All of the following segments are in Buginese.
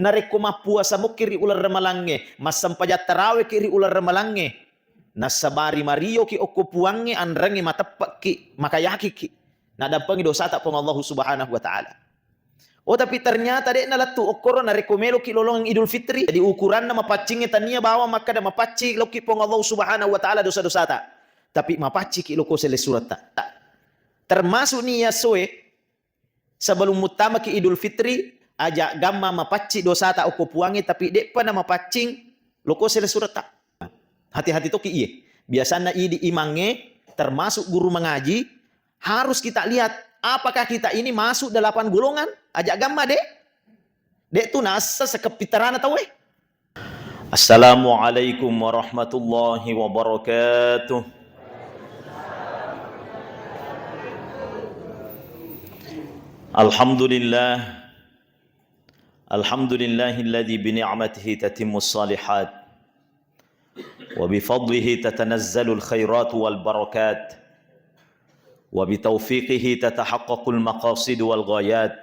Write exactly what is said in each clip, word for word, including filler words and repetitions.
Narekko mappuasa mokki ri uleng ramalangnge, massempajang taraweki ri uleng ramalangnge, nassabari marioki okko Puangnge, anrengnge mateppe'ki, makayakiki. Nadampengi dosata Puang Allahu Subhanahu wa Ta'ala. Oh, tapi ternyata de'na lettu okkoro narekko meloki lolongeng Idul Fitri. Jadi ukuranna mapaccingnge tania bawang makkeda mapaccing lokki Puang Allahu Subhanahu wa Ta'ala dosa-dosata. Tapi mapacciki lokko selessuretta. Ta-, termasuk ni iya essoe, sebelum muttamaki Idul Fitri, aja gamma mapacci dosata okko Puangnge, tapi de'pa namapaccing lokko selessuretta. Hati-hati toki iye. Biasanna idi imangnge, termasuk guru mengaji, harus kita lihat, apakah kita ini masuk delapan golongan? Aja gamma de. De tu nassa sekeppitarana tauwe. Assalamualaikum warahmatullahi wabarakatuh. Alhamdulillah. Alhamdulillahilladzi bi ni'matihi tatimmus shalihat. Wa bi fadlihi tatanazzalul khairatu wal barakat. Wa bi taufiqihi tatahaqqaqul maqasid wal ghayat.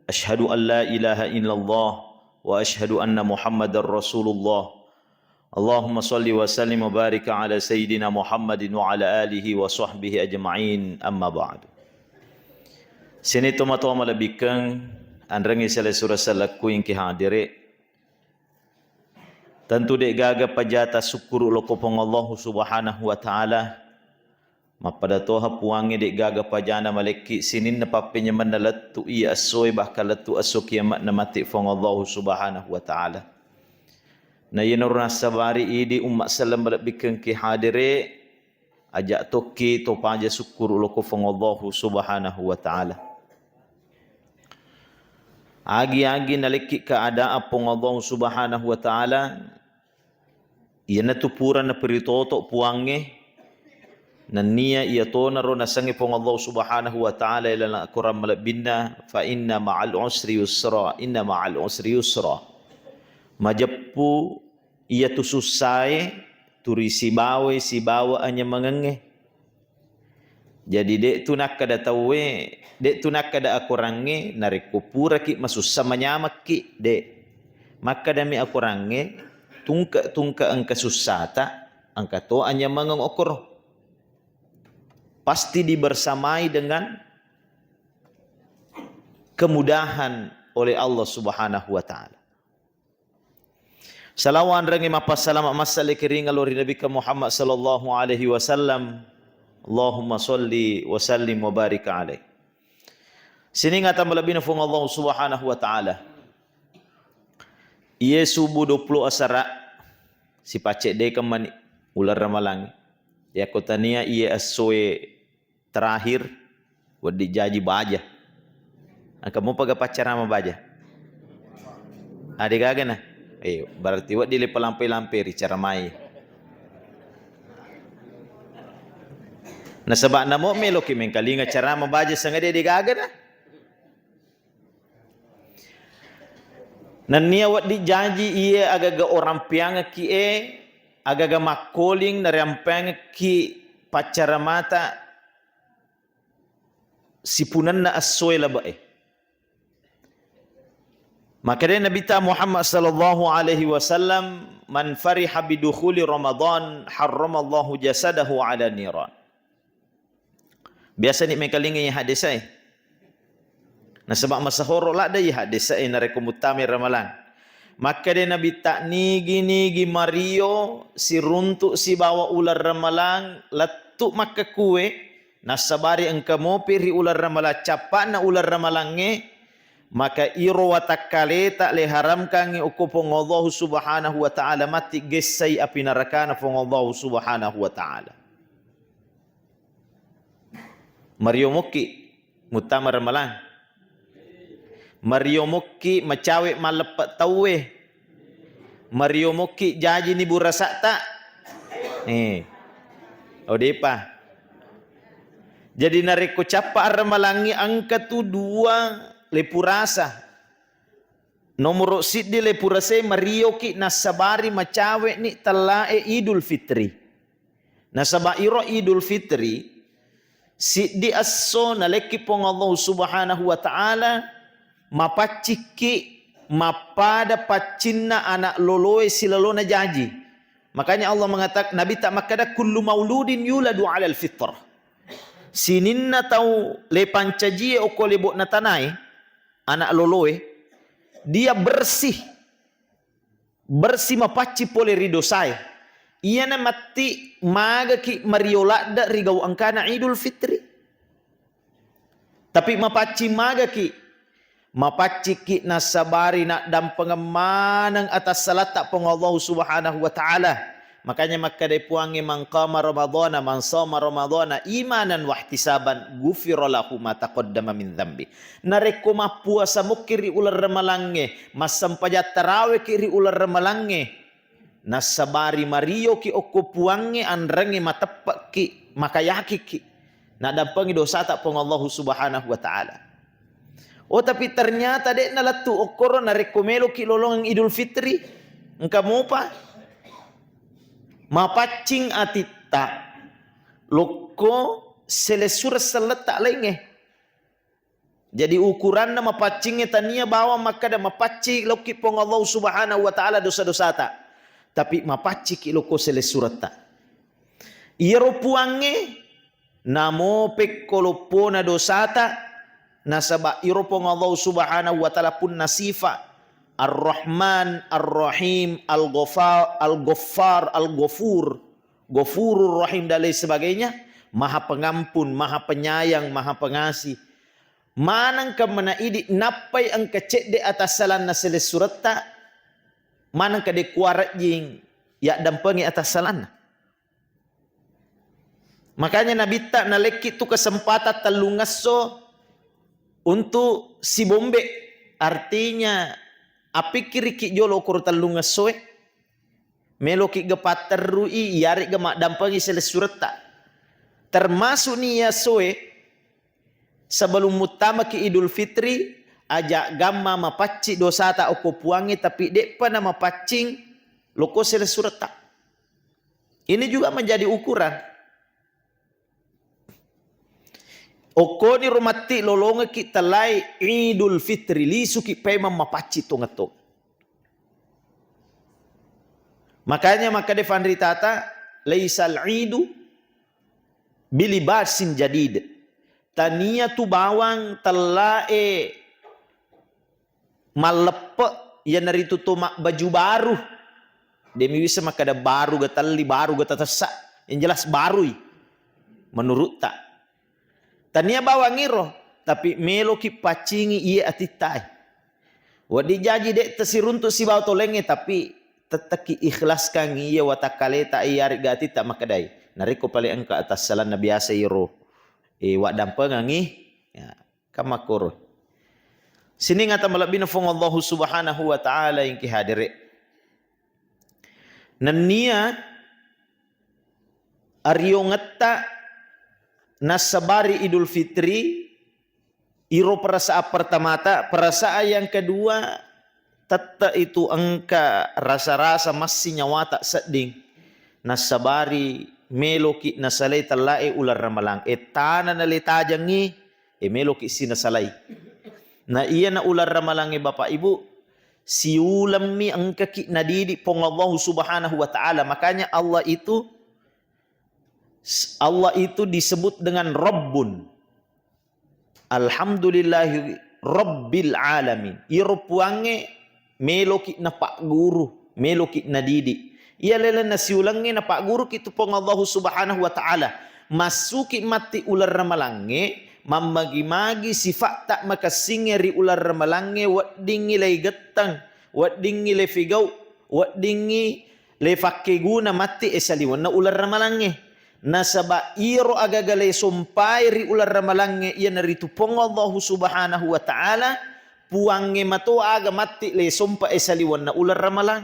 Asyhadu an la ilaha illallah wa asyhadu anna Muhammadar Rasulullah. Allahumma shalli wa sallim wa barik ala sayyidina Muhammadin wa ala alihi wa sahbihi ajma'in, amma ba'du. Sining tomatoa malebbikeng, anrengngi selessureng sellekku engki hadere. Tentu de'gaga pajata sukkuru lokko Puang Allahu Subhanahu wa Ta'ala. Mappada toha Puangnge de'gaga pajana malekki sininna pappenyamenna lettu iya essoe, bahkan lettu esso kiamatna matti Puang Allahu Subhanahu wa Ta'ala. Na iyanaro nassabari idi umma selleng malebbikeng ki hadere, aja tokki to paja sukkuru lokko Puang Allahu Subhanahu wa Ta'ala. Agi-agi nalekki keadaan Puang Allahu Subhanahu wa Ta'ala, iyanatu pura naperitoto Puangnge, nennia iyatonaro nasengnge Puang Allahu Subhanahu wa Ta'ala ilalenna Akorang malebbinna, "Fa inna ma'al usri yusra, inna ma'al usri yusra." Majeppu iyatu sussae turi sibawai sibawa anyamangengnge. Jadi, de' tu nakkeda tauwe, de' tu nakkeda akorangnge, narekko puraki masussa manyamekki, de'. Makkedami akorangnge, tungke-tungke engka sussata, engka to anyamengeng okoro. Pasti dibersamai dengan kemudahan oleh Allah Subhanahu wa Ta'ala. Salawa anrengnge mappassalama massale kiring allo ri Nabikka Muhammad sallallahu alaihi wasallam. Allahumma shalli wa sallim wa barik alaih. Sining ata malebbina Fuang Allah Subhanahu wa Ta'ala. Iye subu duappulo asara, sipacceddekeng mani uleng Ramalangnge. Yakko tania iye essoe terakhir, wedding jaji baja. Engka mopa ga paccarama baja? Ade gaga na? Eh, berarti wedding le palampe-lampe ri caramai. Nasaba namo meloki mengkalinga carama baja sangade de gaga na? Nennia wedding jaji iye agaga orampeangekki e, agaga makkoling nariampengekki paccaramata sipunenna essoe labe'e. Makkedai Nabitta Muhammad sallallahu alaihi wasallam, "Man fariha bidukhuli Ramadan, harramallahu jasadahu ala niran." Biasani mengkalinga iya haddesae. Nasaba masahoro ladde iya haddesae narekko muttamai Ramalang. Makkeda Nabitta, nigi-nigi mario siruntu sibawa uleng Ramalang lettu makkakkue, nassabari engka mopi ri uleng Ramalang, cappa'na uleng Ramalangnge, maka iro watakkaleta le haramkangngi okko Puang Allahu Subhanahu wa Ta'ala matti gessai api narakana Puang Allahu Subhanahu wa Ta'ala. Mario mokki muttama Ramalang. Mario mokki macawe malleppe tauwe. Mario mokki jajini burasa'ta. Eh. Odepa. Jadi narekko cappa Ramalangngi engka tu dua le purasa. Nomoro siddi le purasai marioki nassabari macawe'ni tellae Idul Fitri. Nasaba iro Idul Fitri, siddi esso nalekki Puang Allah Subhanahu wa Ta'ala, mapaccikki mappada paccinna anak loloe silalona jaji. Makanya Allah mengatakan, Nabitta makkada, "Kullu mauludin yuladu alal fitrah." Sininna tau le pancajie okko lebo'na tanae, anak loloe, dia bersih. Bersih, mapaccing pole ri dosae. Iyana matti magaki mario ladde ri gau engkana Idul Fitri. Tapi mapaccing magaki? Mapaccikki nassabari naddampengeng maneng atassalatta Puang Allah Subhanahu wa Ta'ala. Makanya makkadai Puangnge, "Man qama Ramadhana, man shoma Ramadhana imanan wahtisaban, ghufira lahu ma taqaddama min dzambi." Narekko mappuasa mukki ri uleng ramalangnge, massempajang taraweki ri uleng ramalangnge, nassabari marioki okko Puangnge, anrengnge mateppekki, makayakiki, naddampengi dosata Puang Allahu Subhanahu wa Ta'ala. Oh, tapi ternyata de'na lettu okkoro narekko meloki lolongeng Idul Fitri, engka mopa mapaccing atitta lokko selessureng selletta laingnge. Jadi ukuranna mapaccingnge tania bawang makkada mapaccing lokki Puang Allah Subhanahu wa Ta'ala dosa-dosata, tapi mapacciki lokko selessuretta. Iyaro Puangnge namo pekko loppona dosata, nasaba iro Puang Allah Subhanahu wa Ta'ala punna sifa Ar-Rahman, Ar-Rahim, Al-Ghafa-, Al-Ghaffar, Al-Ghafur, Ghafurur Rahim dan lain sebagainya, Maha Pengampun, Maha Penyayang, Maha Pengasih. Manengka mena idi nappai engka cedde atassalanna selessuretta, manengka de kuarejjing yaddampengi atassalanna. Makanya Nabitta nalekki tu kesempatan tellungesso untuk sibombe, artinya appikkiriki jolo okoro tellungessoe. Meloki ga patterrui, iyare'ga maddampengi selessuretta. Termasuk ni iya essoe, sebelum muttamaki Idul Fitri, aja gamma mapacci dosata okko Puangnge, tapi de'pa namapaccing lokko selessuretta. Ini juga menjadi ukuran. Okkoni ro matti lolongekki tellae Idul Fitri, lisuki paimeng mapacci tongeng-tongeng. Makanya makkeda fanritata, "Laisal idu bilibasin jadid." Tania tu bawang tellae malleppe, iyanaritu to mabbaju baru. Demi bisa makkeda baru ga telli, baru ga tatessa. Yang jelas barui menurutta. Tania bawang iro, tapi meloki paccingi iye atittae. Wedding jaji de' tasiruntu sibawa tolengnge, tapi tettekki ikhlaskan iye watakkaleta, iyare'ga atitta makkedai. Narekko pale engka atassalanna biasa iro, eh, waddampengengi, ya, kan makkoro. Sining ata malebbina Fuang Allahu Subhanahu wa Ta'ala engki hadere. Nennia ariongetta nassabari Idul Fitri, iro perasaan pertamata, perasaan yang kedua, tette itu engka rasa-rasa massi nyawata sedding. Nassabari meloki nasalai tellae uleng ramalang. Ettana nale tajengngi, e meloki sinasalai. Na iyana uleng ramalangnge Bapak Ibu, siulemmi engkaki nadidi Puang Allahu Subhanahu wa Ta'ala. Makanya Allah itu, Allah itu disebut dengan Rabbun. Alhamdulillahi Rabbil Alamin. Iro Puangnge meloki napagguru, meloki nadidi. Iya lalenna siulengnge napagguruki tu Puang Allahu Subhanahu wa Ta'ala. Massuki matti uleng ramalangnge, mammagi-magi sifatta makessingnge ri uleng ramalangnge, weddingngi laigetteng, weddingngi laifigau, weddingngi laifakkeguna matti e saliwenna uleng ramalangnge. Nasaba iro agaga laisompae ri uleng ramalangnge iyanaritu Puang Allahu Subhanahu wa Ta'ala, Puangnge mato aga matti laisompa e saliwenna uleng ramalang.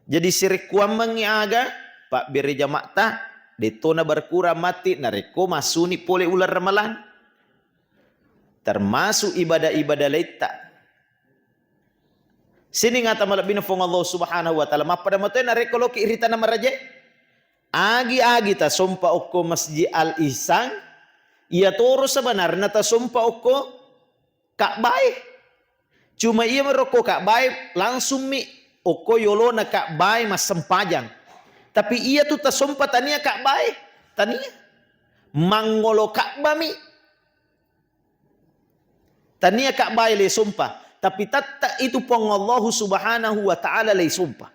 Jadi sirekkuammengngi aga pabbere jama'ta, dettona berkurang matti narekko massuni pole uleng ramalang. Termasuk ibadah-ibadah laitta. Sining ata malebbina Fuang Allah Subhanahu wa Ta'ala. Mappada matoe narekko loki ri tana maraje. Agi-agi tasompa okko Masjid Al Ihsan, iya toro sebenarna tasompa okko Ka'bae. Cuma iya merokko Ka'bae langsung mi okko yolona Ka'bae massempajang. Tapi iya tu tasompa tania Ka'bae, tania. Mangolo Ka'ba mi. Tania Ka'bae le sompa. Tapi tette itu Puang Allahu Subhanahu wa Ta'ala le sompa.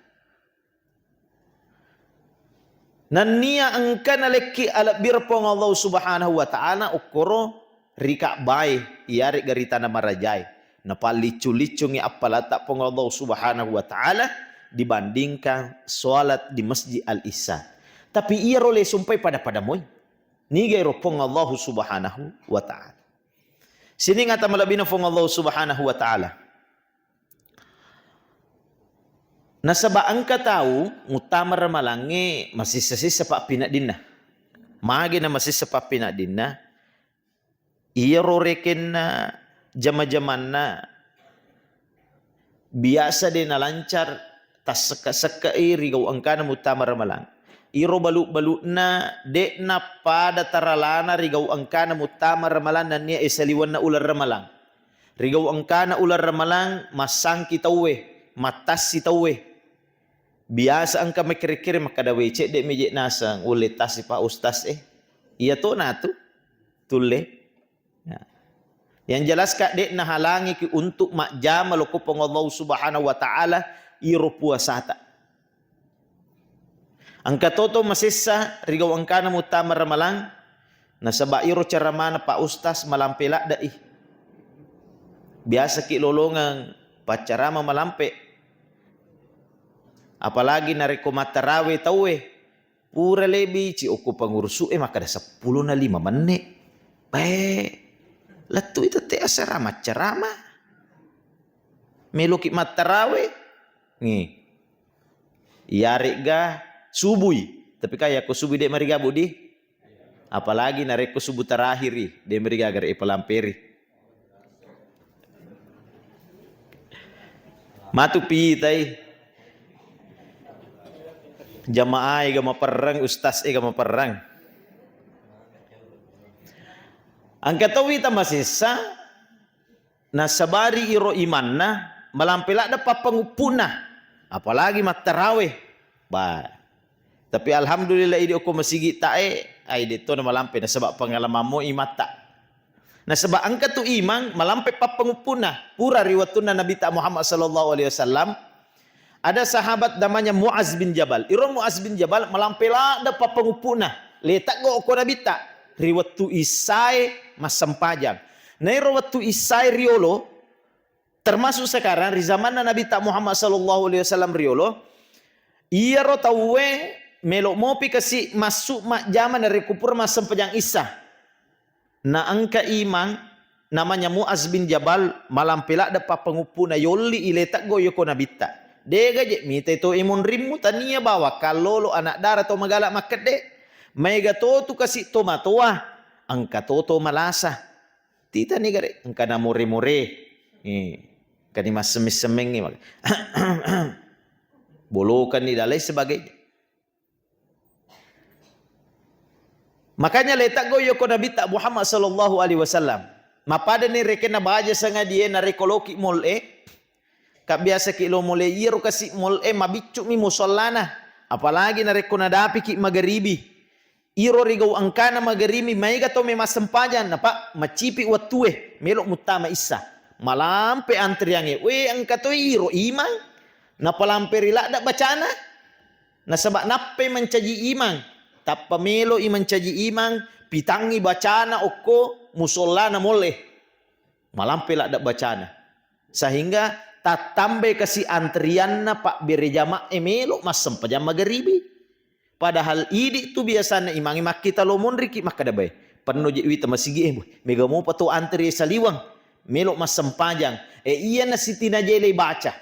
Nennia engka nalekki alebbireng Puang Allah Subhanahu wa Ta'ala okkoro ri Ka'bae, iyare'ga ri Tanah Marajae. Napalliccu-liccungi appalata Puang Allah Subhanahu wa Ta'ala dibandingkan salat di Masjid Al-Ihsan. Tapi iyaro le sompai pada-pada moi. Niga ero Puang Allah Subhanahu wa Ta'ala. Sining ata malebbina Puang Allah Subhanahu wa Ta'ala. Nasaba engka tau muttama ramalangnge masessa-sessa pappineddinna. Magi na masessa pappineddinna? Iyaro rekenna jama-jamanna biasa de nalancar tassekka-sekkai ri gau engkana muttama ramalang. Iro balu-baluna de'na pada taralana ri gau engkana muttama ramalang nennia esaliwenna uleng ramalang. Ri gau engkana uleng ramalang, massangki tauwe, mattassi tauwe. Biasa engka makkere-kere makkada, "We, cedde meje naseng ulle tassi Pak Ustaz e." Iya to natu, tulle. Ya. Yang jelas, Kak, dek nahalangiki untuk majjama lokko Puang Allah Subhanahu wa Ta'ala iro puasata. Engka toto masessa ri gau engkana muttama ramalang, nasaba iro ceramana Pak Ustaz malampe ladde'i. Biasaki lolongeng paccarama malampe. Apalagi narekko mattarawe tauwe, pura lebi ci okko pangurusu'e makkada seppulo na lima menne. Bae, lettu'i tette asera maccarama. Meloki mattarawe. Ngi. Iyare'ga subui. Tapi kan yakko subui de marigabu di. Apalagi narekko subuh terakhiri, de merigaga re palamperi. Matu pitai. Jamaah ega maperreng, ustaz ega maperreng. Engka towi tamasessa, nasabari iro imanna malampe ladde pappanguppuna, apalagi mattarawe. Ba. Tapi alhamdulillah idi okko masigi tae, ai detto na malampe nasaba pengalaman mo imatta. Nasaba engka tu imang malampe pappanguppuna, pura ri wettunna Nabitta Muhammad sallallahu alaihi wasallam, ada sahabat namanya Muaz bin Jabal. Iro Muaz bin Jabal malampe ladde pappanguppuna, leteggo okko Nabitta ri wettu issae massempajang. Na iro wettu issae riolo, termasuk sekarang ri zamanna Nabitta Muhammad sallallahu alaihi wasallam riolo, iyaro tauwe melo mopi kasi massu majjama narekko pura massempajang issa. Na engka imang namanya Muaz bin Jabal malampe ladde pappanguppuna yolli ileteggo yoko Nabitta. Dega je mitai to imonrimmu tania bawa kallolo anak dara to magala makkedde. Maega to tu kasi to matoa, engka to to malasa. Titani gare, engka na more-more. Eh, engka ni massemmeng-semmengngi maka. Bolokanni dan lain sebagainya. Makanya leteggo yoko Nabitta Muhammad sallallahu alaihi wasallam. Mapadani rekenna baja sangadie narekko loki mall e. Ka biasaki lo mall e, iyaro kasi mall e mabiccu mi musallana. Apalagi narekko nadapiki magaribi. Iro rigau engkana magaribi maega to me massempajang, napa macipi wettue melo muttama issa. Malampe antriangnge, we engka to iro imang napalampe ri ladde bacana. Nasaba nappai mancaji imang, tappa melo i mancaji imang, pitangngi bacana okko musollana mall e. Malampe ladde bacana. Sehingga tattambai kasi antrianna pabbere jama'e melo massempajang magaribi. Padahal idi tu biasanna imangnge makkita lo monriki makkeda, "Bae, penno je wita masigi e, boy. Mega mopa to antri saliweng melo massempajang." E, iyana sitinajelei baca.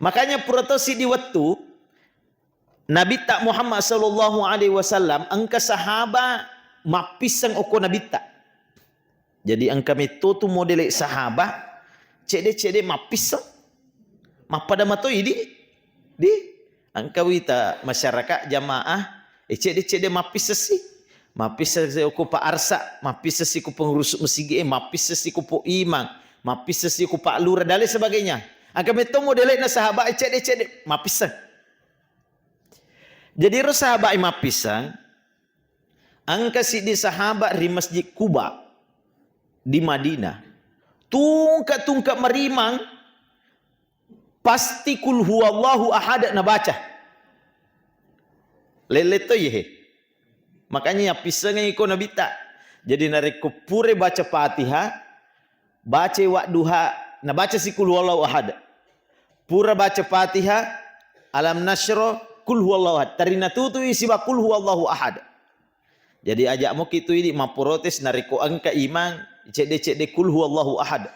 Makanya pura to siddi wettu Nabitta Muhammad sallallahu alaihi wasallam engka sahaba mappisseng okko Nabitta. Jadi engka metto tu modele sahaba cede-cede mappisseng. Mappada matoi di, di engka wita masyarakat jamaah e cede-cede mappissessi. Mappissessi ko pa arsa, mappissessi ko pengurus masigi e, mappissessi ko po imang. Mappisseng si ku Pak Lurah dan lain sebagainya. Engka metto modele'na sahabat e cedde-cedde, mappisseng. Jadi ro sahabat e mappisseng, engka siddi sahabat ri Masjid Kuba di Madinah. Tungke-tungke marimang, pasti kul huwallahu ahad nabaca. Lelle to ye. Makanya yappissengi ko Nabitta. Jadi narekko pure baca Fatihah, baca Wadduha, nabaca si kul huwallahu ahad. Pura baca Fatihah, Alam Nasyrah, kul huwallahu ahad. Tarina tutui siba kul huwallahu ahad. Jadi aja' moki tu idi mapprotes narekko engka imang cedde-cedde kul huwallahu ahad.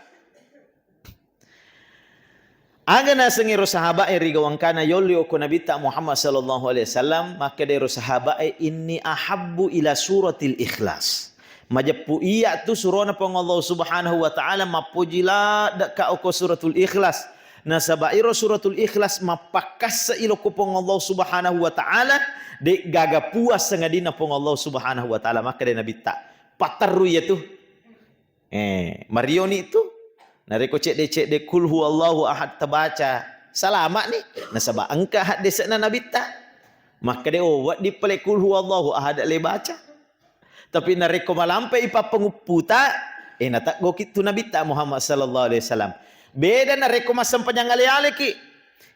Aga nasengngi ro sahabat e ri gawangkana yolli okko Nabitta Muhammad sallallahu alaihi wasallam, makkeda ro sahabat e, "Inni ahabbu ila suratil Ikhlas." Majeppu iya tu surona Puang Allah Subhanahu wa Ta'ala, mappoji ladde' ka okko suratul Ikhlas. Nasaba iro suratul Ikhlas mappakkassa ilokko Puang Allah Subhanahu wa Ta'ala, de' gaga puas sangadinna Puang Allah Subhanahu wa Ta'ala. Makkeda Nabitta, "Patterru iya tu." Eh, marioni tu. Narekko cedde-cedde kul huwallahu ahad tabaca, salama'ni. Nasaba engka haddese'na Nabitta. Makkeda, "Oh, wedding pale kul huwallahu ahad le baca." Tapi narekko malampe i pappangupputa, eh, nateggoki tu Nabitta Muhammad sallallahu alaihi wasallam. Beda narekko massempajang ale-aleki.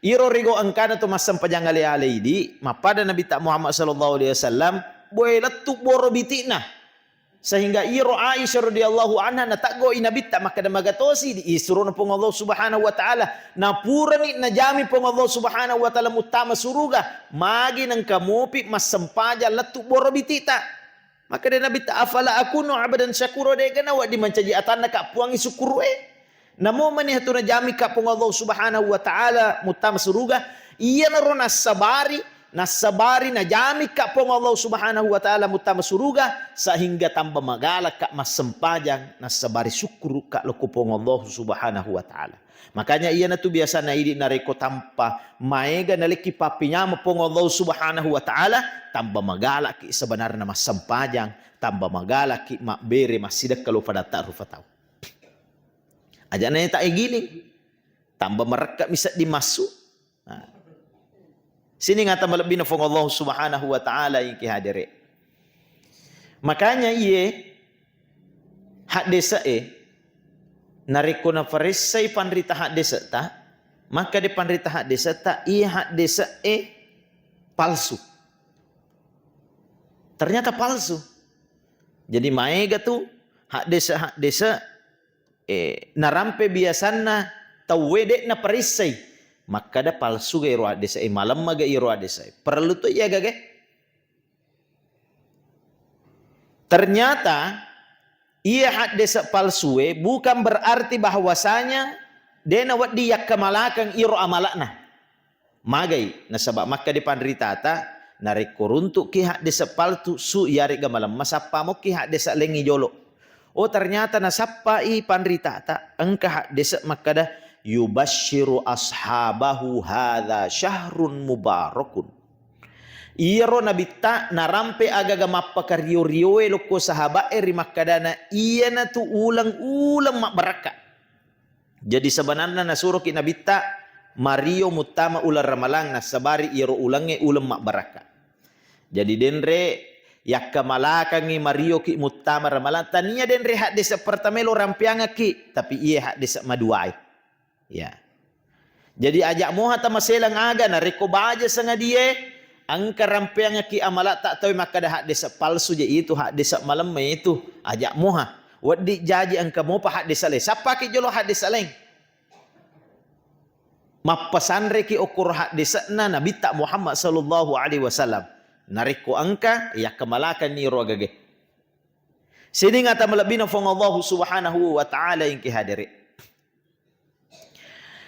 Iro rigo engkana tu massempajang ale-ale idi, mappada Nabitta Muhammad sallallahu alaihi wasallam, boe lettu boro biti'na. Sehingga iro Aisyah radhiyallahu anha nateggo i Nabitta makkeda, "Magatosi di isurona Puang Allah Subhanahu wa Ta'ala." Napurani najami Puang Allah Subhanahu wa Ta'ala muttama suruga, magi nengka mopi massempajang lettu boro bitita. Makkeda Nabitta, "Afala akunu abdan syakura?" De'ga nawedding mancaji atanna ka Puang sukkurue. Namo mani hatu najami ka Puang Allah Subhanahu wa Ta'ala muttama suruga, iyanaro nassabari Nassabari najamikka Puang Allah Subhanahu wa Ta'ala muttama suruga, sehingga tamba magalakka massempajang, nassabari sukkurukka lokko Puang Allah Subhanahu wa Ta'ala. Makanya iyanatu biasana idi narekko tampa maega nalekki pappinyama Puang Allah Subhanahu wa Ta'ala, tamba magalakki sebenarna massempajang, tamba magalakki mabbere massidekka lo padatta rufa tau. Ajana ta egiling, tamba marekka mi sedding massu. Nah. Sining ata malebbina Puang Allah Subhanahu wa Ta'ala engki hadere. Makanya iye haddese'e, narekko naparessai panrita haddese'ta, maka de panrita haddese'ta, iye haddese'e palsu. Ternyata palsu. Jadi maega tu haddese-haddese eh, narampe biasanna tauwe de' naparessai. Makkada palsu ga iro haddese, eh, malemma ga iro haddese. Parellu to iya gage. Ternyata iya haddese palsue bukan berarti bahwasanya de' nawedding yakkamalakang iro amalakna. Magai, nasaba makkeda panritata, narekko runtu'ki haddese palsu, su, iyarega malemma, sappa mokki haddese lengngi jolo. Oh, ternyata nasappai panritata, engka haddese makkeda, "Yubasyiru ashabahu hadza syahrun mubarakun." Iyaro nabitta narampe agaga mappakario-rioe lokko sahaba'e ri makkedana, "Iyanatu uleng-uleng mabbarakka." Jadi sebenarna nasuroki nabitta mario muttama uleng ramalang, nassabari iyaro ulengnge uleng mabbarakka. Jadi denre yakkamalakangngi marioki muttama ramalang, tania denre haddese pertama lo rampeangekki, tapi iye haddese maduae. Ya. Jadi aja moha tamaselang aga narekko baja sangadie, engka rampeangekki amalata tauwe makkada haddese palsu je itu, haddese malemme itu, aja moha. Weddi jaji engka mopa haddese laing. Sappaki jolo haddese laing. Mappasanreki okkoro haddese'na Nabitta Muhammad sallallahu alaihi wasallam. Narekko engka, yakkamalakanni ro agage. Sining ata malebbina Puang Allahu Subhanahu wa Ta'ala engki hadere.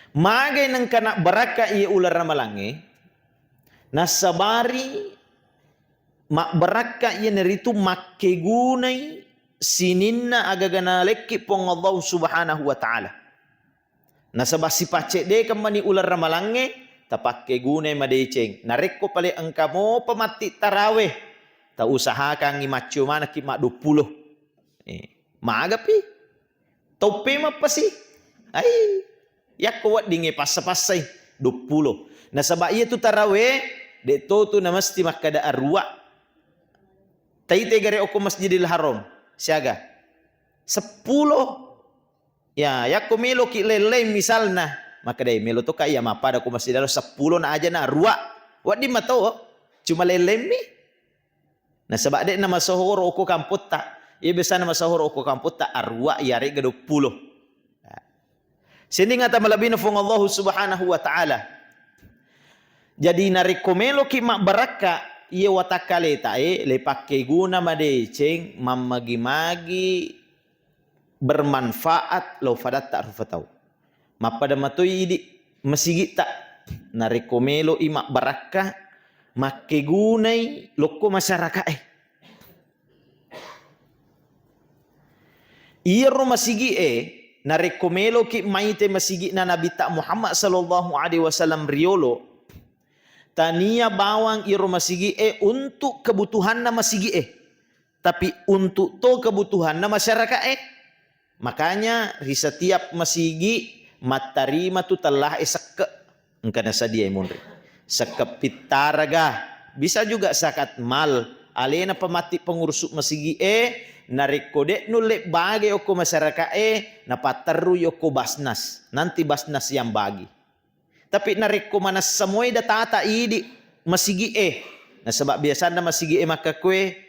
Magai nengka nabbarakka iye uleng ramalangnge, nassabari mabbarakka iyanaritu makkegunai sininna agaga nalekki Puang Allahu Subhanahu wa Ta'ala. Nasaba sipacceddekeng mani uleng ramalangnge, tapakkegunai madeceng. Narekko pale engka mopa matti taraweh, tausahakangngi maccio manekki madduappulo. Eh, magapi? Tauppe mappasi? Ai, yakko weddingnge passa-passai, duappulo. Nasaba iyatu tarawe, de' to tu namesti makkeda arua. Taite gare okko Masjidil Haram, siaga? Seppulo. Ya, yakko meloki lelleng misalna, makkedai melo toka iya mappada ko Masjidil Haram seppulo na aja na arua. Wedding mato, cuma lellemmi. Nasaba de' namasohoro okko kampotta. Iya biasana masohoro okko kampotta arua, iyarega duappulo. Sining ata malebbina Fuang Allahu Subhanahu wa Ta'ala. Jadi narekko meloki mabbarakka, iya watakkaleta e, le pakkeguna madeceng, mammagi-magi, bermanfaat lao fadatta rufa tau. Mappada matoi idi masigitta, narekko meloi mabbarakka, makkegunai lokko masyarakae. Iyaro masigi'e, narekko meloki maite masigi'na Nabitta Muhammad sallallahu alaihi wasallam riolo, tania bawang iyaro masigi'e untuk kebutuhanna masigi'e, tapi untuk to kebutuhanna masyaraka'e. Makanya ri setiap masigi mattarima tu tellae sekke. Engka nasadiai monri. Sekke pittaraga. Bisa juga zakat mal. Alena pamatti pengurusu masigi e, narekko de nulle bage okko masyarakat e, napatterru okko Basnas. Nanti Basnas yang bagi. Tapi narekko manessa moe datata idi masigi e. Nasaba biasanna masigi e makkakkoe,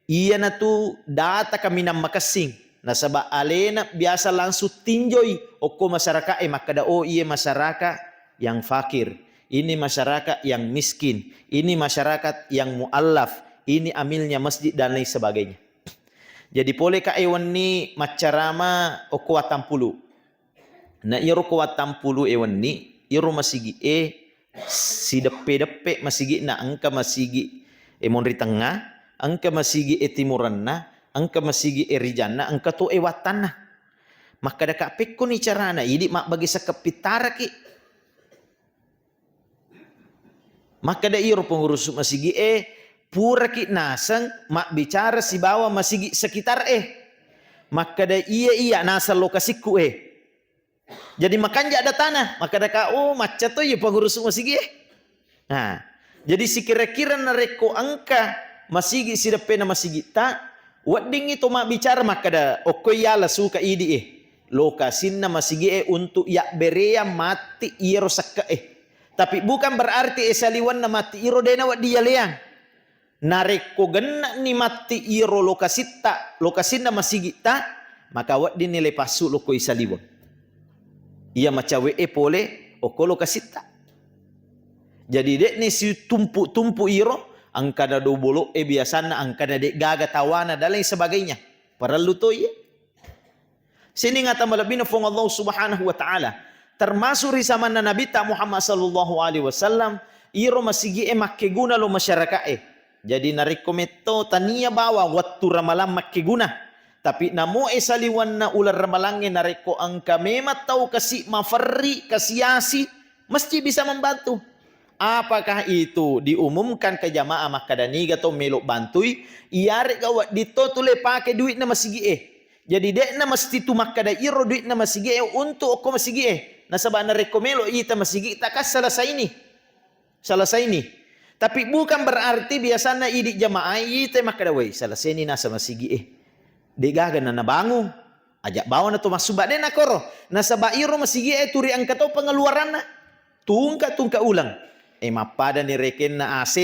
iyanatu data kaminang makessing. Nasaba alena biasa langsung tinjoi okko masyarakat e makkeda, "Oh, iye masyarakat yang fakir, ini masyarakat yang miskin, ini masyarakat yang muallaf, ini amilnya masjid," dan lain sebagainya. Jadi pole ka e wenni maccarama okko wattampulu. Na iyaro ko wattampulu e wenni, iyaro masigi e sideppe-deppe masigi'na, engka masigi e monri tengnga, engka masigi e timurenna, engka masigi e rijanna, engka to e wattanna. Makkeda ka, "Pekkoni carana idi mabbagi sekke pittaraki?" Makkeda iyaro pengurusu masigi e, "Puraki naseng mabbicara sibawa masigi sekitar e." Makkeda, "Iya, iya, naseng lokasikku e." Jadi makanja datana, makkeda ka, "Oh, macca to iya pengurusu masigi e." Nah, jadi sikira-kira narekko engka masigi sideppena masigitta, weddingngi to mabbicara makkeda, "Okko iyala suka idi e, lokasinna masigi e untuk yabbereang matti iyaro sekke e." Tapi bukan berarti e saliwenna matti iro dena wedding yaleang. Narekko genna'ni matti iro lokasitta, lokasinna masigitta, maka weddinni le passu lokko i saliweng. Iya macawe e pole okko lokasitta. Jadi de'ni situmpu-tumpu iro, engkana dobolo e biasanna, engkana de gaga tawana dan lain sebagainya. Parellu to iya. Sining ata malebbina Fuang Allah Subhanahu wa Ta'ala. Termasuk ri zamanna Nabitta Muhammad sallallahu alaihi wasallam, iro masigi e makkeguna lo masyarakat e. Jadi narekko metto tania bawang wettu ramalang makkeguna. Tapi namo e saliwenna uleng ramalangnge narekko engka memang tau kasi maferri, kasiasi, mesti bisa membantu. Apakah itu diumumkan ke jamaah makkeda niga to melo bantui, iyarega wedding to tu le pake duitna masigi e. Jadi de'na mesti tu makkeda iro duitna masigi e untuk okko masigi e. Nasaba narekko melo ita masigi ta kan selesai ni. Selesai ni. Tapi bukan berarti biasanna idi jamaah ita makkeda, "Wei, selesai ni nasa masigi e. De gaga na nabangung. Aja bawa na to massuba." De nakoro. Nasaba iro masigi e turi engka to pengeluaranna. Tungka-tungka uleng. E mappada ni rekenna A C,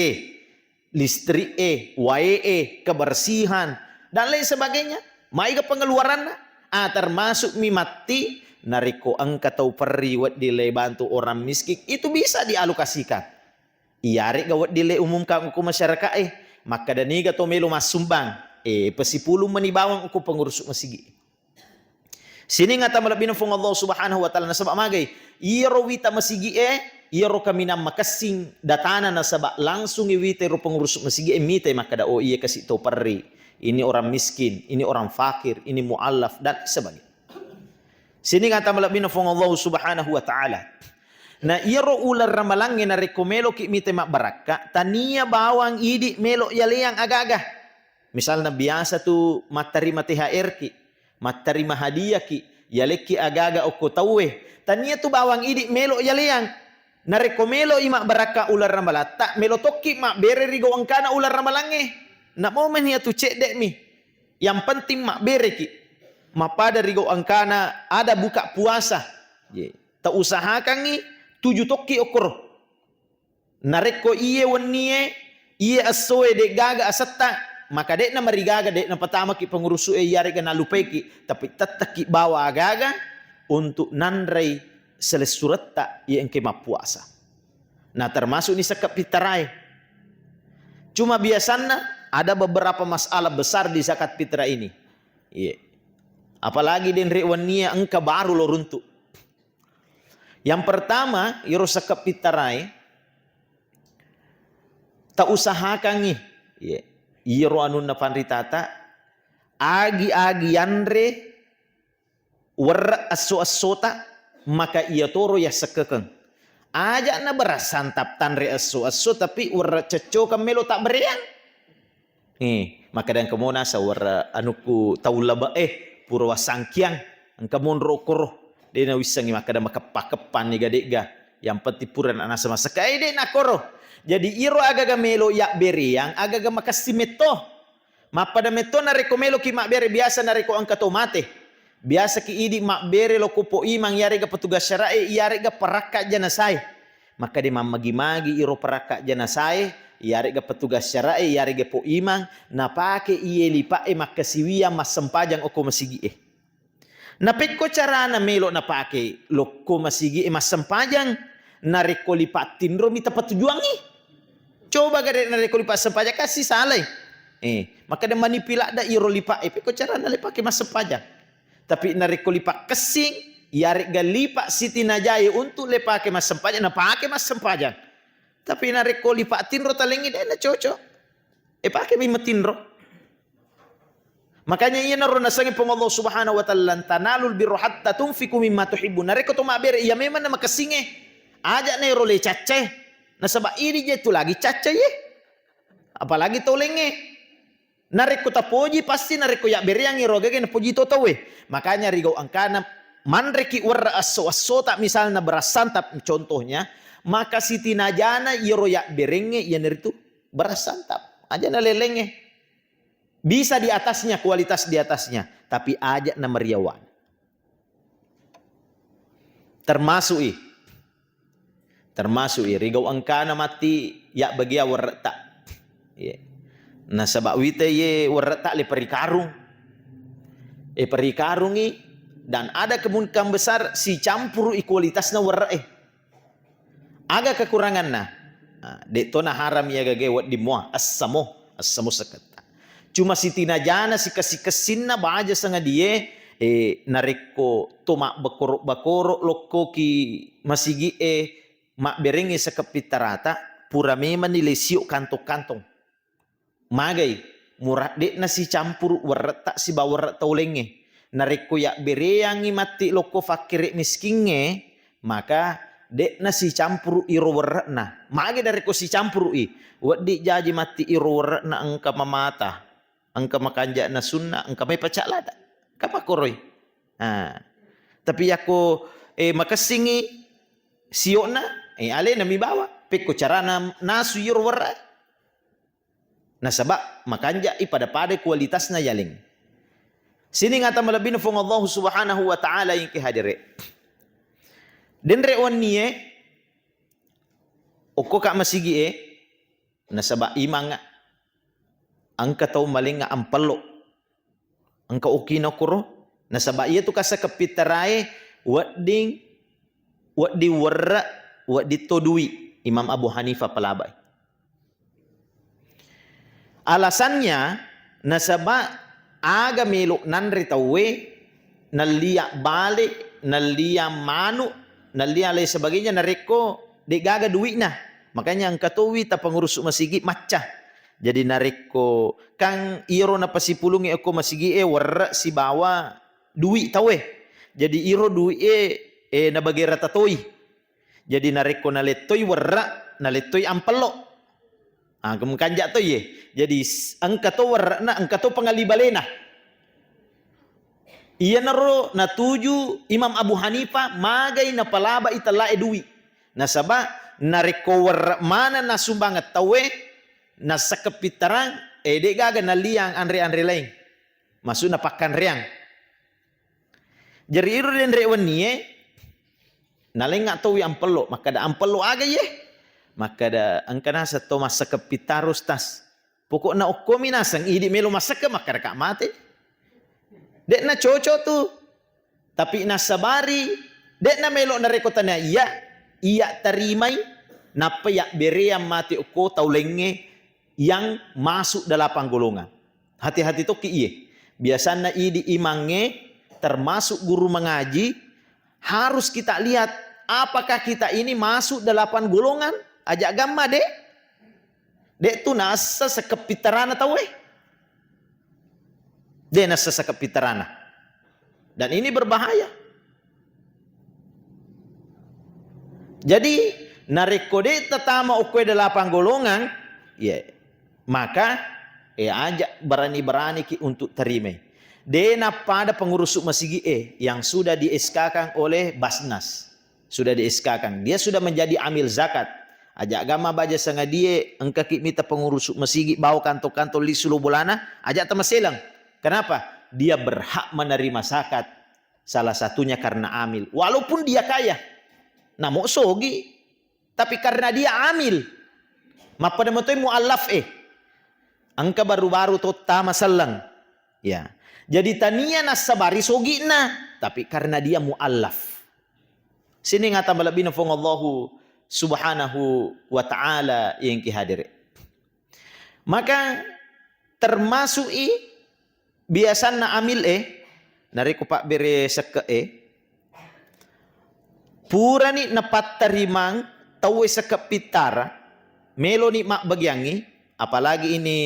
listrik e, wae e, kebersihan, dan lain sebagainya. Maega pengeluaranna? Ah, termasuk mi matti, narekko engka tau perri wedding le bantu orang miskin, itu bisa dialokasikan. Iyarega wedding le umumkan okko masyarakat e, makkeda niga to melo massumbang, e, pesipulung meni bawang okko pengurus masigi. Sining ata malebbina Fuang Allah Subhanahu wa Ta'ala, nasaba magai iyaro wita masigi e, iyaro kaminang makessing datana, nasaba langsung i wita iro pengurus masigi e mita makkeda, "Oh, iya kasi to perri. Ini orang miskin, ini orang fakir, ini muallaf dan sebagainya." Sining ata malebbina Fuang Allah Subhanahu wa Ta'ala. Na iyaro uleng ramalangnge narekko meloki mita mabbarakka, tania bawang idi melo yaleang aga-aga. Misalna biasa tu mattarima T H R ki, mattarima hadiah ki, Yalekki agaga okko tauwe. Tania tu bawang idi melo yaleang. Narekko melo i mabbarakka uleng ramalatta, melo tokki mabbere ri gau engkana uleng ramalangnge. Namo meni atu cedde mi. Yang penting mabbereki. Mappada ri gau engkana ada buka puasa. Ye. Ta usahakangi tuju tokki okkoro. Narekko iye wennie, iye essoe de'gaga asetta, maka de'na marigaga, de'na patamaki pengurusu'e iyare'ga nalupaiki, tapi tettekki bawa agaga untuk nanrei selessuretta iye engke mappuasa. Nah, termasuk ni sekka pittarae. Cuma biasanna ada beberapa masalah besar di zakat fitrah ini. Iya. Apalagi denre wennie engka baru lo runtu. Yang pertama, iro sekka pittarae, ta usahakangi, ye, iro anunna panritata, agi-agi yanre werre esso-essota, maka iya toro yassekkekeng. Aja na berasantap tanre esso-esso, tapi werre ceccokeng melo tabbereang. Eh, makkeda engka mo naseng werre anukku tau labe, eh, pura wassangkiang, engka monro okkoro. De nawissengi makkeda makeppa-keppanni gadegga. Yang penting pura na naseng massekka, eh, de nakoro. Jadi iro agaga melo yabbereang, agaga makessing metto. Mappada metto narekko meloki mabbere, biasa narekko engka to mate. Biasaki idi mabbere lokko po imang, yarega petugas syara'e, yarega perakka janasae. Makkeda mammagi-magi iro perakka janasae, iyare'ga petugas syara'e, iyare'ga po imang, napake iye lipa'e makkasiwiang massempajang okko masigi'e. Napekko carana melo napake lokko masigi'e massempajang, narekko lipa tinromi tapatujuangngi. Coba gare narekko lipa sempajang kasi salai. Eh, makkeda manipi ladda iro lipa'e, pekko carana lipake massempajang. Tapi narekko lipa kessing, iyare'ga lipa sitinajae untuk lepake massempajang, napake massempajang. Tapi narekko lipa tinro talengngi, de nacocok. E, pake mi matinro. Makanya iyanaro nasengnge Puang Allah Subhanahu wa Ta'ala, "Lan tanalul birra hatta tunfiqu mimma tuhibbun." Narekko to mabbere, iya memang na makessingnge. Aja na ero le caccae. Nasaba idi je tu lagi caccae. Apalagi tolengnge. Narekko tapoji, pasti narekko yabbereang ero gaga napoji to tauwe. Makanya rigau engkana, manreki werre esso-essota, misalna beras santap contohnya, maka sitinajana iyaro yabberengnge iyanaritu beras santap. Aja nalelengnge. Bisa di atasnya, kualitas di atasnya, tapi aja namariawan. Termasuk i. Termasuk i, rigau engkana matti yabbagia werre'ta. Iya. Nasaba wita ye werre'ta le perikarung. E perikarungi, dan ada kemungkinan besar sicampuru i kualitasna werre'e. Aga kekuranganna? Ah, de to naharam iya gage wedding mua, essamo, essamo seketta. Cuma sitinajana sikessi-kessinna baja sangadie, eh, narekko to mabbekoro-bekoro lokkoki masigi'e, mabberengngi sekeppi tarata, pura memanni le sio kantong-kantong. Magai, mura de'na sicampuru werre'ta sibawa werre' taulengnge. Narekko yabbereangngi matti lokko fakkere miskingnge, maka de'na sicampuru iro werre'na. Magai narekko sicampuru i, wedding jaji matti iro werre'na engka mamata, engka makanja'na sunna, engka mai pacak lada. Engka makkoroi. Ah. Tapi yakko, eh, makessingngi sio'na, eh, alena mi bawa. Pekko carana nasu iro werre'. Nasaba makanja'i pada-pada kualitasna yaleng. Sining ata malebbina Fuang Allahu Subhanahu wa Ta'ala engke hadere. Denre wennie, okkoka masigi'e, nasaba imangnga. Engka tau malengnga ampello. Engka okina koro. Nasaba iyatu kasa kepittarae wedding, wedding werre', wedding to dui. Imam Abu Hanifah palabai. Alasannya, nasaba aga melo nanre tauwe, nallia bale, nallia manu, nallia lain sebagainya, narekko de'gaga dui'na. Makanya engka towi tapengurusu masigi macca. Jadi narekko kan iyaro napasipulungi okko masigi'e werre' sibawa dui tauwe. Jadi iro dui'e, eh, nabage rata toi. Jadi narekko nalettoi werre', nalettoi ampello. Ah, mukanja' to ye. Jadi s-, engka to werre'na, engka to pengali balena. Iyanaro natuju Imam Abu Hanifah magai napalabai tellae dui. Nasaba narekko werre maneng nasumbangeng tauwe, nassekke pittarang, eh, de gaga naliang anre-anre laing. Maksudna pakkanreang. Jari iro denre wennie, nalengnga towi ampello, makkada, "Ampello aga iye?" Makkada, "Engka naseng to massekke pittara, Ustaz." Pokokna okkomi naseng idi melo massekke, makkadaka mate. De'na cocok tu. Tapi nassabari, de'na melo narekko tania iya, iya tarimai, nappa iya bereang mate okko tau laingnge yang masuk delapan golongan. Hati-hati tokki iye. Biasanna idi imangnge termasuk guru mengaji, harus kita lihat apakah kita ini masuk delapan golongan. Aja gamma de. De tu nassa sekepittarana tauwe. De nassa sekepittarana. Dan ini berbahaya. Jadi, narekko de tatama okkoe delapan golongan, ya, maka, eh, aja berani-beraniki untuk terimai. De nappada pengurus masigi, eh, yang sudah di-S K-kan oleh Basnas. Sudah di-S K-kan. Dia sudah menjadi amil zakat. Aja gamma baja sangadie, engkaki mita pengurus masigi bawa kantong-kantong lisu lo bolana, aja tamaselang. Kenapa? Dia berhak menerima zakat. Salah satunya karena amil. Walaupun dia kaya, namo sogi, tapi karena dia amil. Mappada matoi muallaf, eh. Engka baru-baru to tama selleng. Ya. Jadi tania nassabari sogi'na, tapi karena dia muallaf. Sining ata malebbina Fuang Allahu Subhanahu wa Ta'ala yang ki hadire. Maka termasuk i biasanna amil e, narekko pabbere sekke e, purani napattarimang tauwe sekke pittara, meloni mabbagiangngi, apalagi ini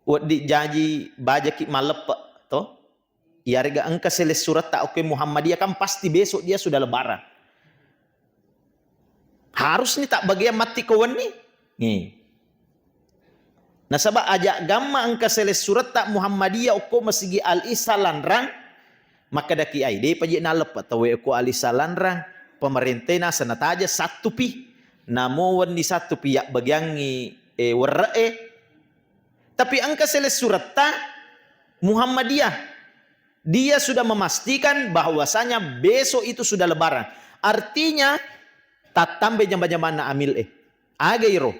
wedding jaji bajaki malleppe to, iyarega engka selessuretta okko Muhammadiyah, kan pasti besok dia sudah lebaran. Harusni tabbagiang matti ko wenni. Nih. Nasaba aja gamma engka selessuretta Muhammadiyah okko Masigi Al Ihsan Lanrang, makkedaki ai, depa je naleppe tauwe okko Al Ihsan Lanrang, pemerintah nasa nataja sattupi. Namo wenni sattupi yabbagiangngi, eh, werre'e. Tapi engka selessuretta Muhammadiyah. Dia sudah memastikan bahwasanya besok itu sudah lebaran. Artinya, tattambai jama-jamanna amil e. Aga iro?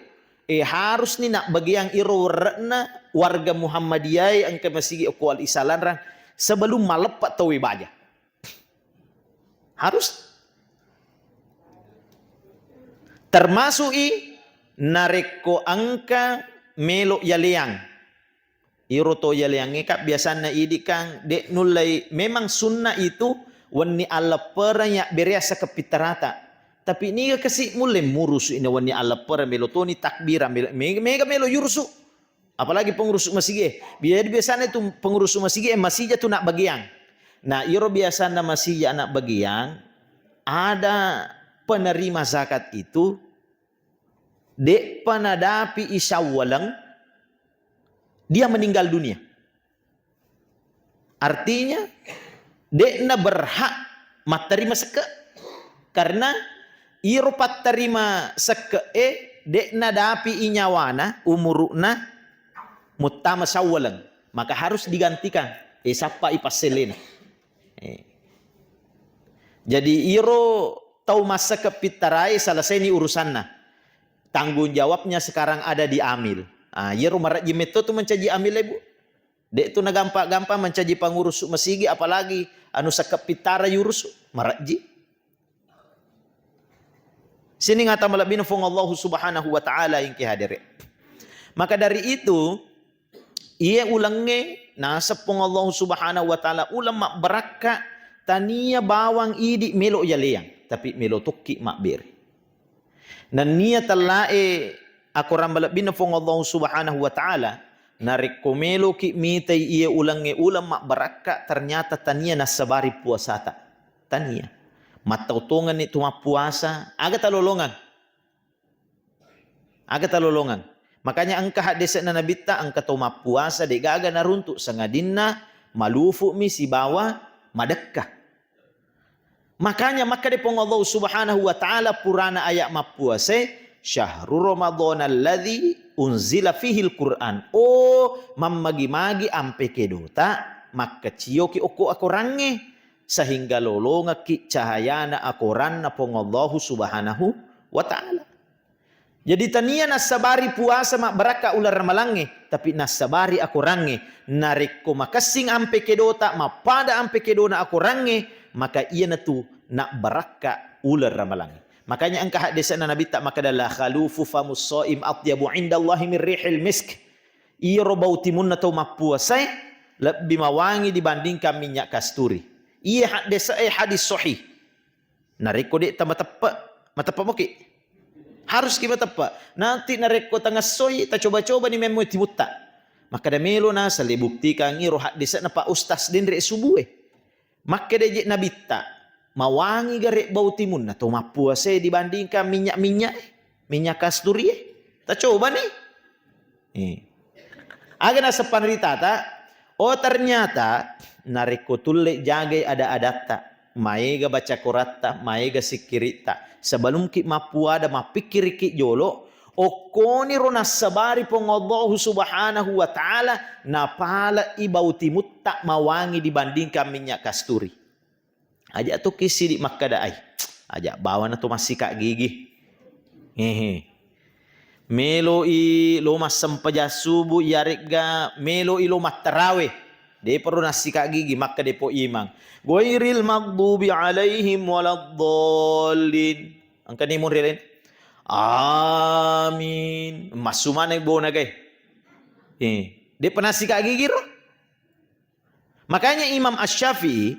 E, harusni nabbagiang iro werre'na warga Muhammadiyah e engka masigi okko Al Ihsan Lanrang sebelum maleppe tauwe baja. Harus. Termasuk i narekko engka melo yaleang. Iro to yaleangnge, Kak, biasanna idi, Kang, de nullei. Memang sunnah itu wenni alleppereng yabberea sekke pittarata. Tapi niga kasi mulle murusu ina wenni alleppereng, melo toni takbira, melo, mega, mega melo yurusu. Apalagi pengurus masigi e. Jadi biasana itu pengurus masigi e masija tu nabbagiang. Nah, iro biasanna masija nabbagiang, ada penerima zakat itu de'pa nadapi i Syawaleng, dia meninggal dunia. Artinya, de'na berhak mattarima sekke. Karena iro pattarima sekke e, de'na dapi i nyawana, umuru'na, muttama Syawaleng. Maka harus digantikan. E, sappa i passelena. E. Jadi, iro tau massekke pittarai, selesai ni urusanna. Tanggung jawabnya sekarang ada di amil. Ah, iyaro marejji metto tu mancaji amil e, Bu. De tu nagampa-gampa mancaji pangurus masigi, apalagi anu sekke pittara yurusu, marejji. Sining ata malebbina Fuang Allahu Subhanahu wa Ta'ala yang ki hadere. Maka dari itu, iye ulengnge naseng Puang Allahu Subhanahu wa Ta'ala uleng mabbarakka, tania bawang idi melo yaleang, tapi melo tokki mabbere. Nennia tellae akorang malebbina Puang Allahu Subhanahu wa Ta'ala, narekko meloki mitai iye ulengnge uleng mabbarakka, ternyata tania nassabari puasata. Tania. Mattautongenni tu mappuasa, aga talolongeng. Aga talolongeng. Makanya engka haddese'na Nabitta, engka tau mappuasa, de'gaga naruntuk, sangadinna Malufu'mi sibawa madekka. Makanya makkeda Puang Allah Subhanahu wa Ta'ala purana ayat mappuasae, "Syahru Ramadhan alladzi unzila fihil Qur'an." Oh, mammagi-magi ampe kedota, makkaciyoki okko akorangnge, sehingga lolongekki cahayana akoranna Puang Allahu Subhanahu wa Ta'ala. Jadi, tania nassabari puasa mabbarakka uleng ramalangnge, tapi nassabari akorangnge. Narekko makessing ampe kedota, mappada ampe kedona akorangnge, maka iyanatu nabbarakka uleng ramalangnge. Makanya engka haddese'na Nabitta makkeda, "La khalufu famus shaim atyabu indallahi min rihil misk." Iyaro bau timunna tau mappuasae lebbi mawangi dibandingkan minyak kasturi. Iya haddese'e hadis sahih. Narekko de'ta mateppe', mateppe' moki. Haruski mateppe'. Nanti narekko tangessoi, tacoba-cobani memmo timutta. Makkeda melo naseng le buktikan iro haddese'na Pak Ustaz denre subue. Makkeda je Nabitta, mawangi gare bau timunna to mappuasae dibandingkan minyak-minyak e, minyak kasturie. Tacobani. Eh. Aga naseng panritata, oh, ternyata narekko tulle jagai ada-adatta, maega baca koratta, maega sikkiritta, sebelumki mappuada mappikkiriki jolo, okkoniro nassabari Puang Allahu Subhanahu wa Ta'ala, napale'i bau timutta mawangi dibandingkan minyak kasturi. Aja tokki sidi makkeda, "Ai, aja bawana to massika gigi." Hehe. Meloi lo massempajang subuh, iyaregga meloi lo mattarawe. Depa ro nassika gigi, makkeda po imang, "Ghairil maghdubi alaihim waladdallin." Engkani munri lain. "Amin." Massu maneng bona gai. Eh, depa nassika gigi ro. Makanya Imam Asy-Syafi'i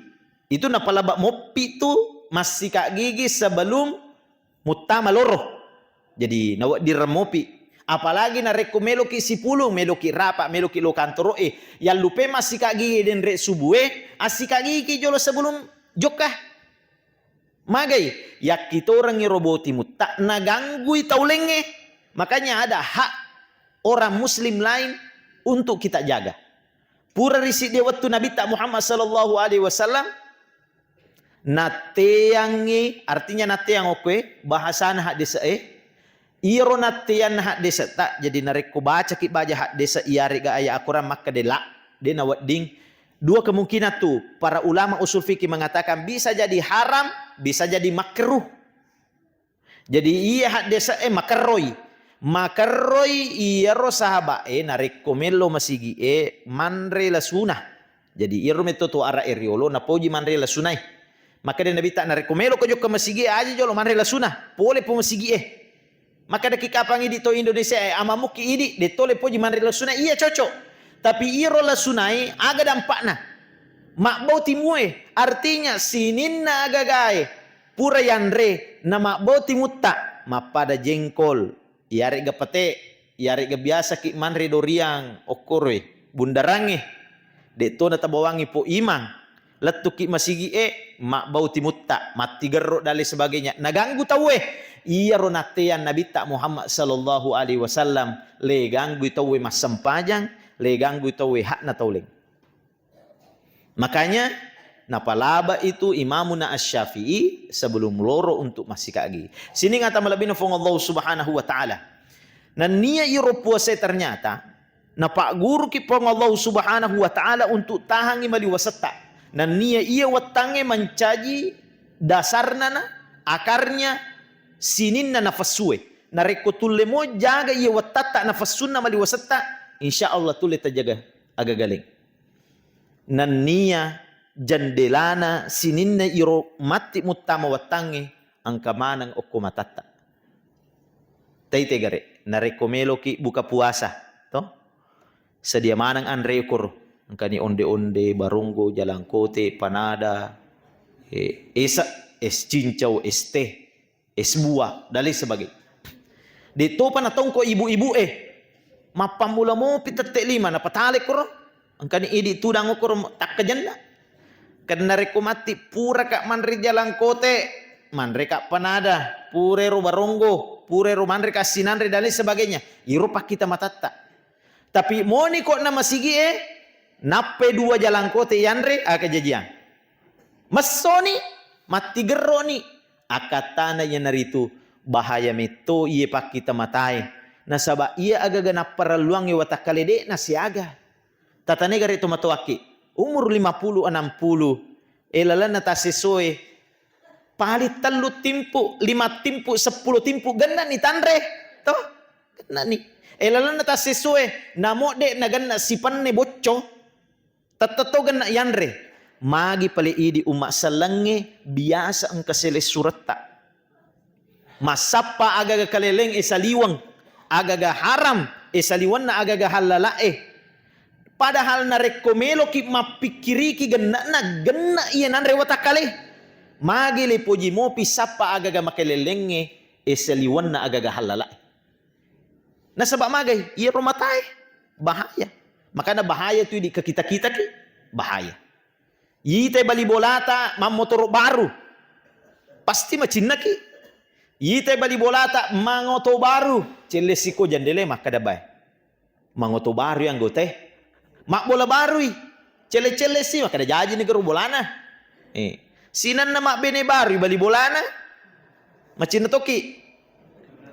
itu napalaba moppi tu massika gigi sebelum muttama loro. Jadi nawedding remmopi. Apalagi narekko meloki sipulung, meloki rapa, meloki lo kantoro e, yallupe massika gigi denre subue, assika gigi jolo sebelum jokka. Magai, yakkitorengngi ro boti mutta naganggui tau lengnge. Makanya ada hak orang muslim lain untuk kita jaga. Pura ri siddia wettu Nabitta Muhammad sallallahu alaihi wasallam natteangngi, artinya natteang okkoe, bahasana haddese'e, iyaro natteanna haddese'ta, jadi narekko bacaki baja haddese' iyarega aya akorang makkeda la, de nawedding. Dua kemungkinan tu, para ulama usul fikih mengatakan bisa jadi haram, bisa jadi makruh. Jadi iya haddese'e makerroi. Makerroi iyaro sahaba'e narekko mello masigi'e manre lasuna. Jadi iyaro metto to ara'e riolo napoji manre lasunae. Makkeda Nabitta, "Narekko meloko jokka masigi'e, aja jolo manre lasuna, pole po masigi'e." Makkedaki kapang idi to Indonesia e, "Amamukki idi, de tole poji manre lasuna." Iya cocok. Tapi iyaro lasunae aga dampakna? Mabbau timue, artinya sininna agagae pura yanre na mabbau timutta, mappada jengkol, iyarega pete, iyarega biasaki manre doriang okkoroe, bundarangnge. De to natabawangi po imang, lettuki masigi'e, mabbau timutta, mattigerro dan lain sebagainya. Naganggu tauwe. Iyaro natteang Nabitta Muhammad sallallahu alaihi wasallam, le ganggui tauwe massempajang, le ganggui tauwe hakna tauleng. Makanya napalaba itu Imamuna Asy-Syafi'i sebelum loro untuk massikagi. Sining ata malebbina Puang Allah Subhanahu wa Ta'ala. Nennia iro puasa ternyata napagguruki Puang Allah Subhanahu wa Ta'ala untuk tahangi maliwasetta. Nennia iya wettangnge mancaji dasarna na, akarnya, sininna nafessue. Narekko tulle mo jaga iya wettatta nafessunna maliwasetta, insya Allah tulle tajaga agagaleng. Nennia jendelana sininna iro matti muttama wettangnge engka maneng okko matatta. Taitai gare, narekko meloki buka puasa, to? Sedia maneng anre ukoro. Engkani onde-onde, baronggo, jalangkote, panada, eh, esa, es cincau, es teh, es buah, dan lain sebagainya. De topa natongko ibu-ibu e. Mappammula mopi tette lima, napatale koro. Engkani idi tudang okoro takkajenna. Kenna rekko matti puraka manre jalangkote, manreka panada, purero baronggo, purero manreka sinanre dan lain sebagainya. Iro pakkita matatta. Tapi moni ko na masigi e, Nappai dua jalangkote yanre, aga jajiang. Messoni, mattigerroni, akkattana iyanaritu bahaya metto iye pakkita matae. Nasaba iya agaga napparelluangnge watakkale de'na siaga. Tatane gare to matoakki, umur lima puluh, enam puluh, e lalenna tassesoe, paling tellu timpu, lima timpu, seppulo timpu, gennani tanre, toh? Gennani. E lalenna tassesoe, namo de nagenna sipenne bocco, tettetto genna yanre. Magi pale idi umma sellengnge biasa engka selessuretta. Massappa agaga kaleleng e saliweng, agaga haram e saliwenna agaga hallala'e. Padahal narekko meloki mappikkiriki genna'na, genna iya nanre watakkale. Magi le poji mopi sappa agaga makalelengnge e saliwenna agaga hallala'e. Nasaba magai? Iyaro matae bahaya. Makana bahaya tu idi kakita-kitaki, bahaya. Itai bali bolata mammotoro baru, pasti macinnaki. Itai bali bolata mangoto baru, cellesiko jandele makkada bae. Mangoto barui anggotae. Mabbola barui, celle-cellesi makkada jaji negero bolana. Eh, sinanna mabbene barui bali bolana. Macinna toki.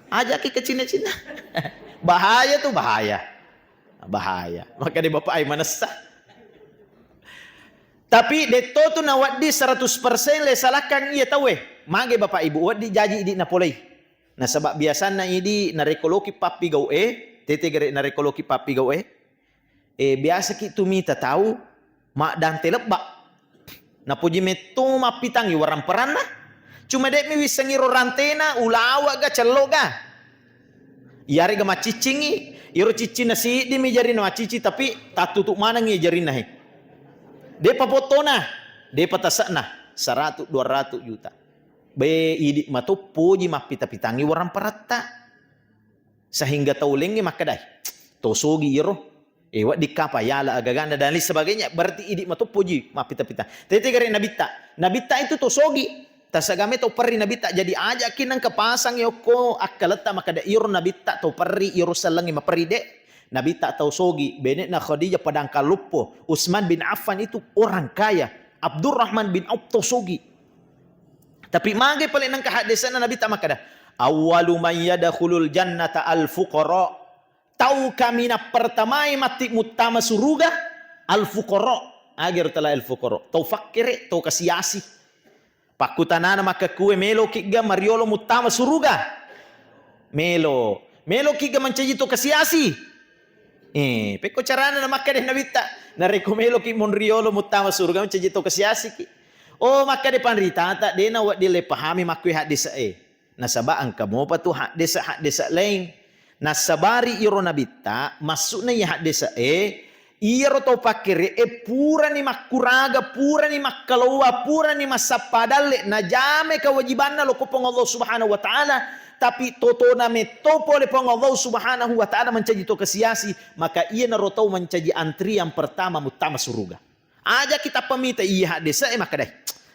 Ajaki ke cinna-cinna. Bahaya tu, bahaya. Bahaya. Makkada bapak ai manessa. Tapi detto tu nawedding seratus persen le salahkan iya tauwe. Mage bapak ibu, wedding jaji idi napolei. Nasaba biasanna idi narekko loki pappigau e, tete gare narekko loki pappigau e, e biasaki tu mita tau maddante lebba. Napoji metto mappitangi warang peranna. Cuma de'mi wissengi ro rantena, ulawa ga, cello ga. Iyarega macciccingi, iro ciccinna siddimi jarinna maccicci, tapi tattutu manengi jarinna he. Depa fottona, depa tase'na, seratu, dua ratu juta. Be, idi matoppoji mappita-pitangi warang paratta. Sehingga tau laingnge makkedai, "To sogi iyaro. E, wedding kapa yala agagana dan lain sebagainya." Berarti idi matoppoji mappita-pita. Tete gare nabitta. Nabitta itu to sogi. Tasagame to perri nabitta. Jadi ajaki nengka pasang yokko akkaletta makkeda iyaro nabitta to perri, iyaro sellengnge maperri de. Nabitta tau sogi, bene'na Khadijah padangkang loppo. Utsman bin Affan itu orang kaya. Abdurrahman bin Auf to sogi. Tapi mage pale nengka haddese'na Nabitta makkeda, "Awwalu man yadkhulul jannata al fuqara." Tau kaminang pertamai matti muttama suruga al fuqara. Agero tala al fuqara. Tau fakkere, tau kasiasi. Pakkutanana makkekkuwe, "Meloki'ga mariolo muttama suruga?" Melo. "Meloki'ga mancaji to kasiasi?" Eh, pekko carana namakkeda Nabitta. Narekko meloki monriolo muttama suruga, mancaji to kasiasiki. Oh, makkeda panritata, de nawedding le pahami makkue haddese e. Nasaba engka mopa tu haddese-haddese laing. Nassabari iyaro Nabitta, maksudna iya haddese e, iyaro tau pakkere e purani makkuraga, purani makkalowa, purani massappa dalle, najame kewajibanna loko Puang Allah Subhanahu wa Ta'ala, tapi totona metto pole Puang Allah Subhanahu wa Ta'ala mancaji to kasiasi, maka iyanaro tau mancaji antrian pertama muttama suruga. Aja kita pemita iya haddese e makkedai,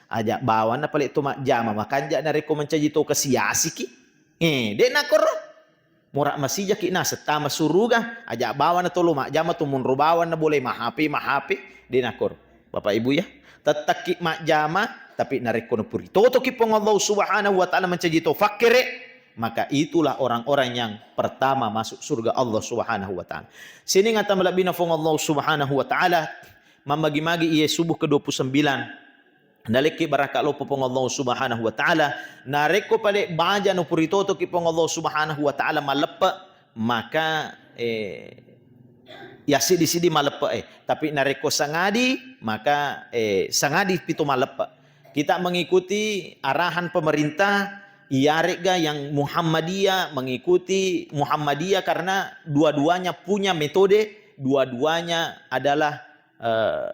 "Aja bawanna pale to majjama, makanja narekko mancaji to kasiasiki." Eh, de nakoro. Mora masijaki naseng tama suruga, aja bawanna tolo majjama to monro bawanna boleh mahape, mahape, de nakoro. Bapak Ibu ya, tettakki majjama, tapi narekko nupuri totoki Puang Allah Subhanahu wa Ta'ala mancaji to fakkere, maka itulah orang-orang yang pertama masuk surga Allah Subhanahu wa Ta'ala. Sining ata malebbina Puang Allah Subhanahu wa Ta'ala, mammagi-magi iye subuh ke dua puluh sembilan. Nalekki barakka loppo Puang Allah Subhanahu wa Ta'ala. Narekko pale baja nupuri totoki Puang Allah Subhanahu wa Ta'ala malleppe, maka, eh, ya sidi-sidi malleppe e. Tapi narekko sangadi, maka, eh, sangadi pito malleppe. Kita mengikuti arahan pemerintah, iyaregga yang Muhammadiyah mengikuti Muhammadiyah karena dua-duanya punya metode, dua-duanya adalah, eh,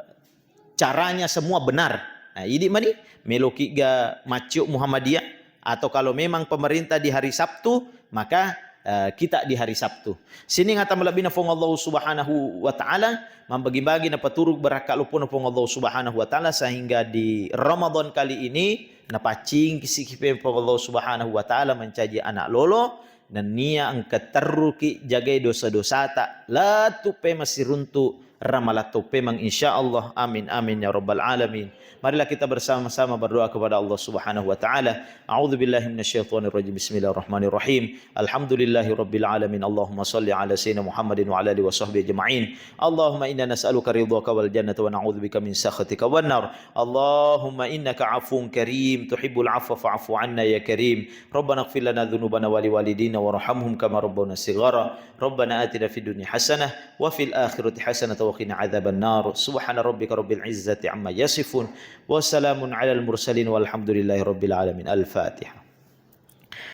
caranya semua benar. Nah, idi mani, meloki ga maccio Muhammadiyah, atau kalau memang pemerintah di hari Sabtu, maka, eh, kita di hari Sabtu. Sining ata malebbina Puang Allah Subhanahu wa Ta'ala, mambagi-bagi napaturu barakka loppona Puang Allah Subhanahu wa Ta'ala, sehingga di Ramadan kali ini napaccingki sikipe Puang Allah Subhanahu wa Ta'ala mancaji anak lolo, nennia engka terruki jagai dosa-dosata, lettu pe masiruntu ramalang to pemeng, insyaallah. Amin, amin, ya rabbal alamin. Marilah kita bersama-sama berdoa kepada Allah Subhanahu wa Ta'ala. A'udzu billahi minasyaitonir rajim. Bismillahirrahmanirrahim. Alhamdulillahi rabbil alamin. Allahumma salli ala sayyidina Muhammadin wa ala alihi wa sahbihi ajma'in. Allahumma inna nas'aluka ridhaka wal jannata wa na'udzubika min sakhatika wan nar. Allahumma innaka afuwun karim, tuhibbul afwa fa'fu anna ya karim. Rabbana ighfir lana dzunubana wa liwalidina warhamhum kama rabbawna shighara. Rabbana atina fid dunya hasanah wa fil akhirati hasanatan wa qina adzaban nar. Subhana rabbika rabbil izzati amma yasifun. Wa salamun alal mursalin walhamdulillahi rabbil alamin. Al-Fatihah.